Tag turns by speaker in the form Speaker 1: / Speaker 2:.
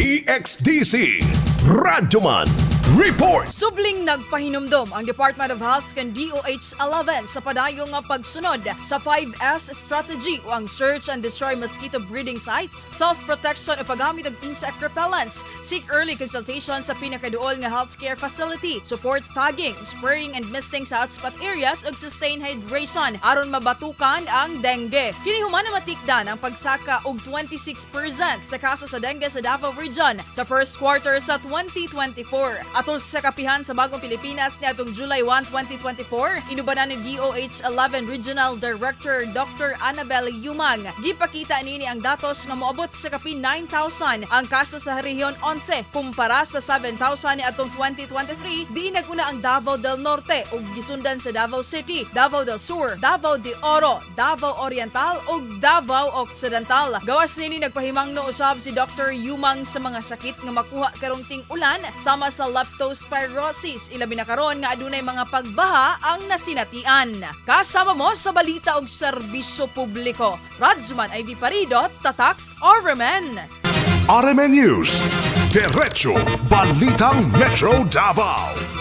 Speaker 1: DXDC Radyoman Report.
Speaker 2: Subling nagpahinumdom ang Department of Health kan DOH 11 sa padayong nga pagsunod sa 5S strategy o ang search and destroy mosquito breeding sites, self-protection o paggamit og insect repellents, seek early consultation sa pinakaduol nga healthcare facility, support fogging, spraying and misting sa hotspot areas ug sustain hydration aron mabatukan ang dengue. Kini human na matikdan ang pagsaka og 26% sa kaso sa dengue sa Davao Region sa first quarter sa 2024. Atol sa kapihan sa Bagong Pilipinas niadtong July 1, 2024, inubanan ni DOH 11 Regional Director Dr. Annabel Yumang. Gipakita niini ang datos nga moabot sa kapin 9,000 ang kaso sa Rehiyon 11 kumpara sa 7,000 niadtong 2023. Di naguna ang Davao del Norte ug gisundan sa Davao City, Davao del Sur, Davao de Oro, Davao Oriental ug Davao Occidental. Gawas nini, nagpahimangno usab si Dr. Yumang sa mga sakit nga makuha karong ting-ulan sama sa leptospirosis, ilabi na karon nga adunay mga pagbaha ang nasinatian. Kasama mo sa balita og serbisyo publiko. Radyoman Ivy Parido, Tatak RMN.
Speaker 1: RMN News. Diretso Balitang Metro Davao.